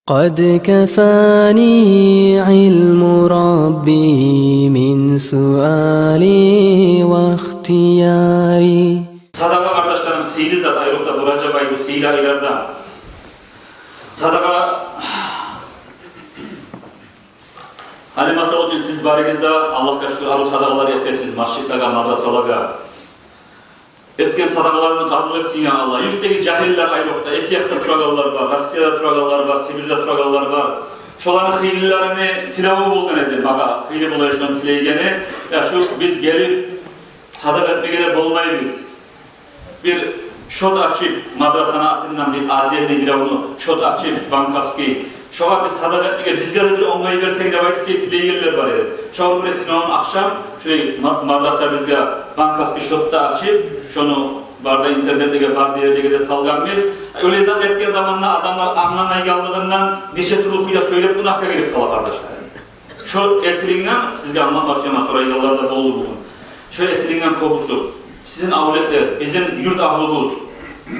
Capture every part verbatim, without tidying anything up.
قد كفاني علم ربي من سؤالي واختياري. Садагъа, къардашларым, сыйлы зат, айрокъда бу Ражаб ай, бу сыйлы айларда. Садагъа, гьали масала учун, сиз барыгъыз да, Аллагьгъа шюкюр, арив садагъалар этесиз, межитлеге, мадрасалагъа. Этген садагъаларыгъызны къабул этсин, я Аллагь. Юртдагъы жагьиллер айрокъда, эки якъда турагъанлар бар, Россияда турагъанлар бар, Сибирде турагъанлар бар. Шоланы хыйлыларыны тилеви болгъан эди магъа, хыйлы болай шону тилейгени. Я шу биз гелип садагъа этмеге де болмайбыз. Бир счёт ачып, мадрасаны атындан бир отдельный биревню счёт ачып, банковский, шогъар биз садагъа этмеге, бизге де бир онгай берсенг деп айтып, шей тилейгенлер бар эди. Шогъар бир тюнегюн ахшам шей ма-, мадраса бизге банковский счёт да ачып, шону бар да интернетлеге, бар да ерлеге де салгъанбыз. Олай зат этген заманда адамлар англамай къалгъандан нече тюрлю кюйде сёйлеп, гюнагьгъа гирип къала, къардашлар. Шо этилинген, сизге англатма сюемен, сорайгъанлар да болду бугюн. Шо этилинген кёбюсю сизин авлетлер, бизин юрт агьлюбюз,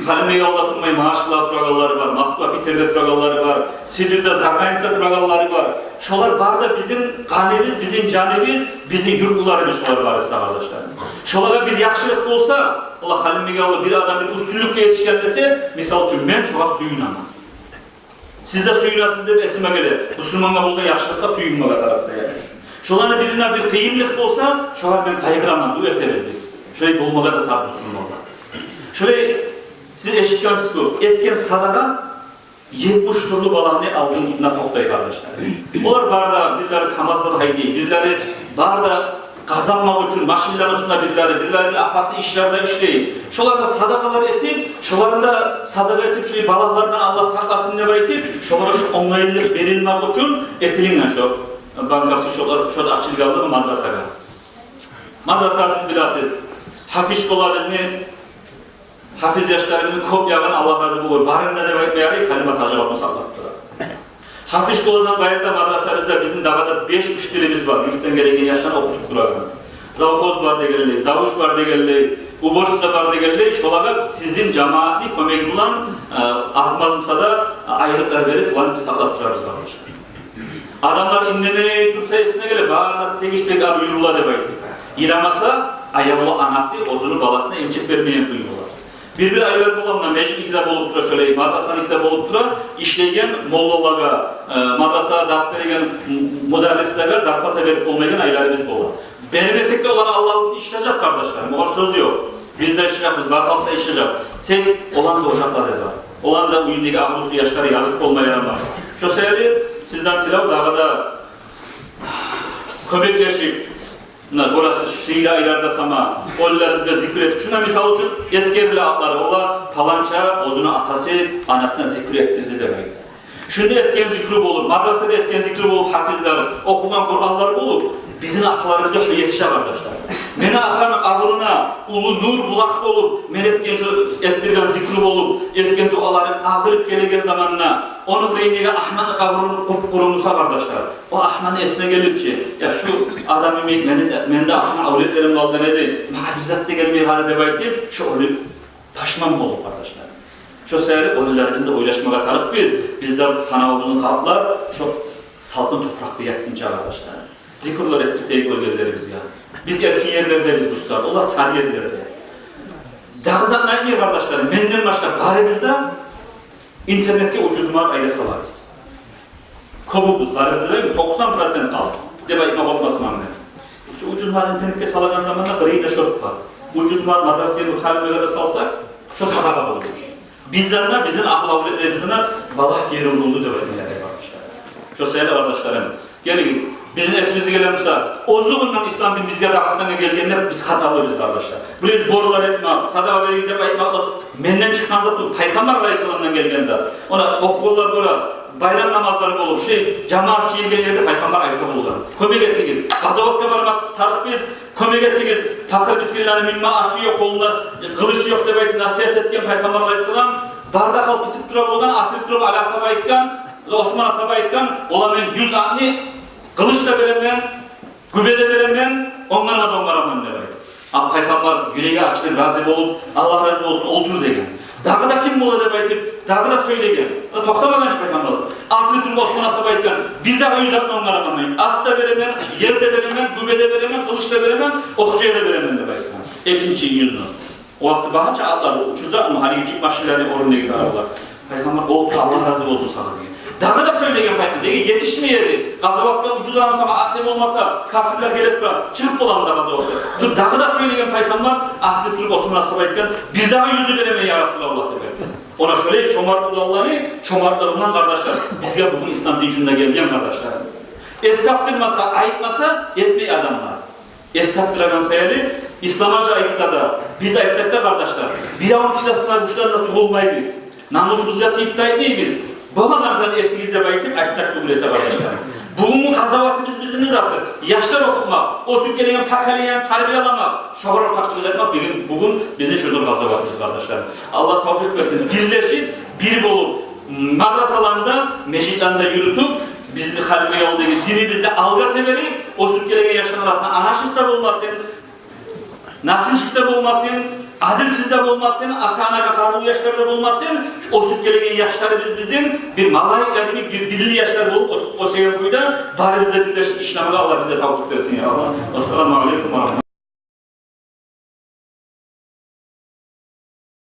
Халимбекавулда турмай, Магьачкъалада турагъанлары бар, Москва, Питерде турагъанлары бар, Сибирде, заграница турагъанлары бар. Шолар бары да бизин къаныбыз, бизин жаныбыз, бизин юртлуларыбыз шолар барысы да, къардашлар. Шолагъа бир яхшылыкъ болса, валлагь, Халимбекавулда бир адам бир уьстюнлюкге етишген десе, мисал учун, мен шогъар сююнемен. Сиз де сююнесиз деп эсиме геле. Бусурмангъа болгъан яхшылыкъгъа сююнмеге тарыкъ саялы. Шоланы бирине бир къыйынлыкъ болса, шогъар мен къайгъыраман, дуа этебиз биз. Шолай болмагъа да тарыкъ бусурмангъа. Шолай сиз эшитгенсиз кёп, этген садагъа етмиш тюрлю балагьны алдына токътай, къардашлар. Олар бары да, бирлери КамАЗлар гьайдай, бирлери бары да къазанмакъ учун машинлени уьстюнде бирлери, бирлери бир опасный ишлерде ишлей. Шолар да садагъалар этип, шоланы да садагъа этип, шолай балагьлардан Аллагь сакъласын деп айтып, шолагъа шо онгайлыкъ берилмек учун этилинген шо банковский счётлар, счёт ачылгъанлыгъы мадрасагъа. Мадраса, сиз билесиз, гьафиз школабызны гьафиз яшларыбызны кёп ягъын, Аллагь рази болгъур, барын да деп айтма ярай, Халимат гьажи апа сакълап тура. Гьафиз школадан къайры да мадрасабызда бизин дагъы да беш учителибиз бар, юртдан гелеген яшланы окъутуп турагъан. Завхоз бар дегенлей, завуч бар дегенлей, уборщица бар дегенлей, шолагъа сизин жамаатны кёмеги булан, э, аз-маз буса да, э, айлыкълар берип, шоланы биз сакълап турабыз, къардашлар. Адамлар индемей турса, эсине геле, бары зат тегиш, бек арив юрюле деп айтып. Йыламаса, аявлу анасы оьзюню баласына эмчек бермеген кюй бола. Бир-бир айлар бола, муна межитники де болуп тура, шолай мадрасаныкиде болуп тура, ишлейген моллалагъа, э, мадрасада дарс береген м-, мударрислеге зарплата берип болмайгъан айларыбыз бола. Бермесек де, олар Аллагь учун ишлежек, къардашлар, огъар сёз ёкъ. Биз де ишлежекбиз, бар халкъ да ишлежек. Тек оланы да ожакълары бар. Оланы да уьюндеги агьлюсю, яшлары языкъ болма ярамай. Шо саялы сизден тилев дагъы да кёмеклешип, муна гёресиз, шу сыйлы айларда сама оьлюлерибизге зикр этип, шунда, мисал учун, эсгериле атлары, ола паланча оьзюню атасы, анасына зикр этдирди деп айта. Шунда этген зикру болуп, мадрасада этген зикру болуп, гьафизлер охугъан Къуранлар болуп, бизин атларыбызгъа шо етише, къардашлар. Мени атамны къабуруна уллу нур булакъ болуп, мен этген шо, этдирген зикру болуп, этген дуаларым агъырып гелеген заманда, ону къырыйындагъы Агьматны къабуру къуп-къуру буса, къардашлар, о Агьматны эсине гелип чи, я шу адам йимик мени де, мени де Агьмат авлетлерим къалгъан эди, магъа бир зат да гелмей къалды деп айтып, шо оьлюп пашман болуп, къардашлар. Шо саялы оьлюлерибизни де ойлашмагъа тарыкъ биз. Биз де танавубузну къаплап, шо салкъын топуракъда ятгъынча, къардашлар, зикрулар этдиртейик оьлгенлерибизге. Биз эркин ерлердебиз бу сагьат, олар тар ерлерде. Дагъы затны айтмай, къардашлар, менден башлап барыбыз да интернетге ужуз муаллим айла салабыз. Кёбюбюз, барыбыз да, токъсан процент къалды деп айтма къоркъмасман мен. Шу ужуз муаллим интернетге салагъан заманда къырыйында счёт бар. Ужуз муаллим мадрасагъа, муталимлеге де салсакъ, шо садагъа болур. Бизден де, бизин агьлю авлетлерибизден де балагь гери урулду деп айтма ярай, къардашлар. Шо саялы, къардашларым, гелигиз, бизин эсибизге геле буса, оьзлюгюнден ислам дин бизге, Дагъыстангъа гелгенде биз хаталыбыз, къардашлар. Булай сборлар этмек, садагъа беригиз деп айтмакълыкъ менден чыкъгъан зат тюгюл, Пайхаммар алайгьиссаламдан гелген зат. Она охугъанлар гёре, байрам намазлары болуп, шей жамаат жыйылгъан ерде Пайхаммар айта болгъан: «Кёмек этигиз, къазаватгъа бармакъ тарыкъ биз, кёмек этигиз, пакъыр мискинлени минме аты ёкъ, къолунда къылыч ёкъ», — деп айтып насигьат этген Пайхаммар алайгьиссалам. Бары да халкъ бисип тура болгъан, атылып туруп, Али асгьаба айтгъан, Осман асгьаба айтгъан: «Ола мен юз атны, къылыч да беремен, гюбе де беремен, онгарма да онгараман», — деп айтып. А Пайхаммар юреги ачылып, рази болуп: «Аллагь рази болсун, олтур», — деген. «Дагъы да ким бола?» — деп айтып, дагъы да сёйлеген. Токътамагъан чы Пайхаммар. Атылып Осман асгьаба айтгъан: «Бирдагъы юз атны онгармайман. Ат да беремен, ер де беремен, гюбе де беремен, къылыч да беремен, окъ-жай да беремен», – деп айтгъан. Экинчи юзню. О вакъти башгъача атлар, учуз да, амма гьали гиччи машинлени орнуна гийип алалар. Пайхаммар: «О, Аллагь рази болсун сагъа», – деген. Дагъы да сёйлеген пайхаммар, неге етишмей эди. Къазаватда учуз адам сама ат не болмаса, кафирлер гелип тура, чыгъып боламы да къазаватгъа? Дагъы да сёйлеген пайхаммар, ахыры туруп Осман асгьаба айтгъан: «Бирдагъы юзню беремен, я Расулаллагь», – деп айтгъан. Она шолай чомарт уланланы чомартлыгъындан, къардашлар, бизге бугюн ислам дин шунда гелген, къардашлар. Эс тапдырмаса, айтмаса, этмей адамлар. Эс тапдырагъан саялы, ислам гьажи айтса да, биз айтсакъ да, къардашлар, биревню кисасына гючлен де тюгюлмейбиз. Намусубузгъа тийип де айтмайбыз. Болагъан зат этигиз деп айтып айтсакъ тюгюл эсе, къардашлар. Бугюнгю къазаватыбыз бизин не затдыр? Яшлар охутмакъ, оьсюп гелеген поколенияны тарбияламакъ, шогъар ортакъчылыкъ этмек бугюн, бугюн бизин шудур къазаватыбыз, къардашлар. Аллагь тавфикъ берсин. Бирлешип, бир болуп, мадрасаланы да, межитлени де юрютюп, бизин халимге ёлдагъы динибизни алгъа теберип, оьсюп гелеген яшланы арасында анашист де болмасын, насилщик де болмасын, адилсиз де болмасын, ата-анагъа къаршылыкъ яшлар да болмасын, оьсюп гелеген яшларыбыз бизин бир малайиклер йимик, бир динли яшлар болуп, оьс-, оьсеген кюйде барыбыз да бирлешип ишлемеге Аллагь бизге тавфикъ берсин, я Аллагь. Ассаламу алейкум ва рагьматуллагь.